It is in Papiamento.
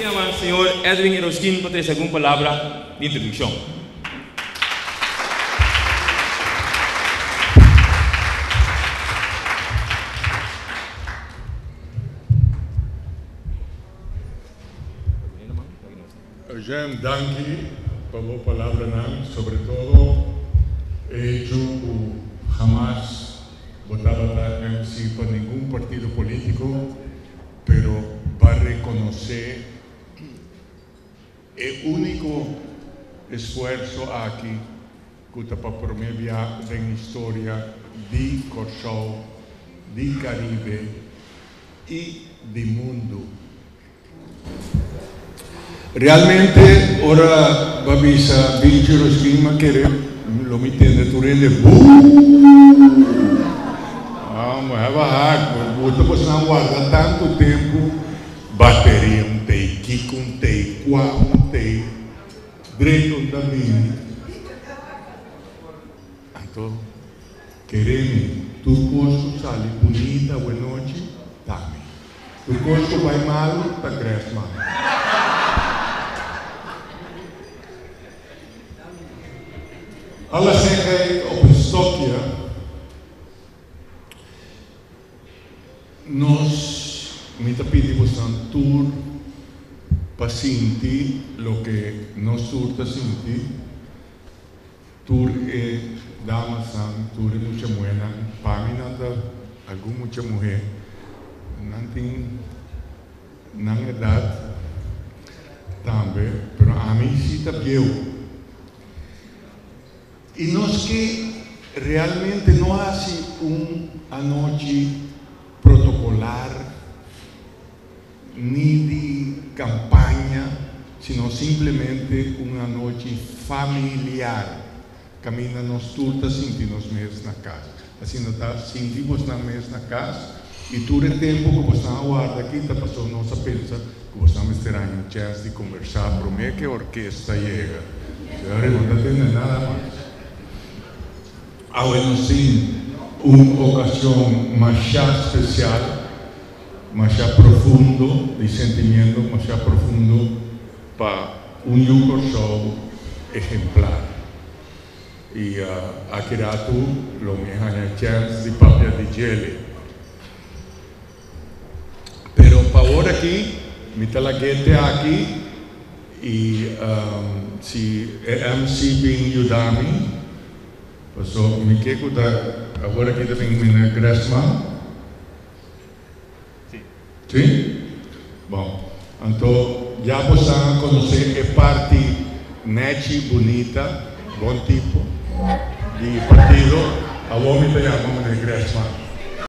yama señor Edwin Eroskin pa trese algun palabra di introdukshon. Eugène, danki pa bo palabranan, sobre todo e hecho ku hamas bo tabata MC pa ningun partido polítiko, pero b'a rekonosé e úniko esfuerso aki ku ta pa promé bia den historia di Kòrsou, di Karibe i di mundu. Realmente ora b'a bisa Binchi Roskin m'a kere lo mi tende tur hende buu! Amo heba hak, bo ta boso warda tantu tempu, bateria un tei, kiko un tei, kua un tei, drecho un ta bini. Anto kere mi, tur kos ku sali bunita awenochi ta mi. Tur kos ku bai malu ta Gressman. Alle gekheid op een stokje, nos, mi ta pidi bosan tur pa sinti loke nos tur ta sinti, tur e damasnan, tur e mucha muhénan, pa mi nan ta algun mucha muhé, nan tin nan edat tambe, pero ami si ta bieu. I nos ke realmente no hasi un anochi protokolar ni di kampaña, sino simplemente un anochi familiar kaminda nos tur ta sinti nos mes na kas. Asina ta sinti bosnan mes na kas i tur e tempu ku bosnan a warda aki ta pasobra nos a pensa ku bosnan mester haña un chèns di kombersá promé ku e orkesta yega. Señor, bo no ta tende nada mas. Awe nos tin un okashon mashá spesial, mashá profundo, di sentimiento mashá profundo pa un yu Kòrsou ehemplar. I aki ratu lo mi haña chèns di papia di djele. Pero pa ora aki mi ta lag'é te aki i si e MC bin yuda mi, paso mi ke ku ta awor aki ta bin meneer Gressman. Sí? Bon, anto ya bosan a konosé e parti nèchi, bunita, bon tipo di partido. Awor mi ta yama meneer Gressman.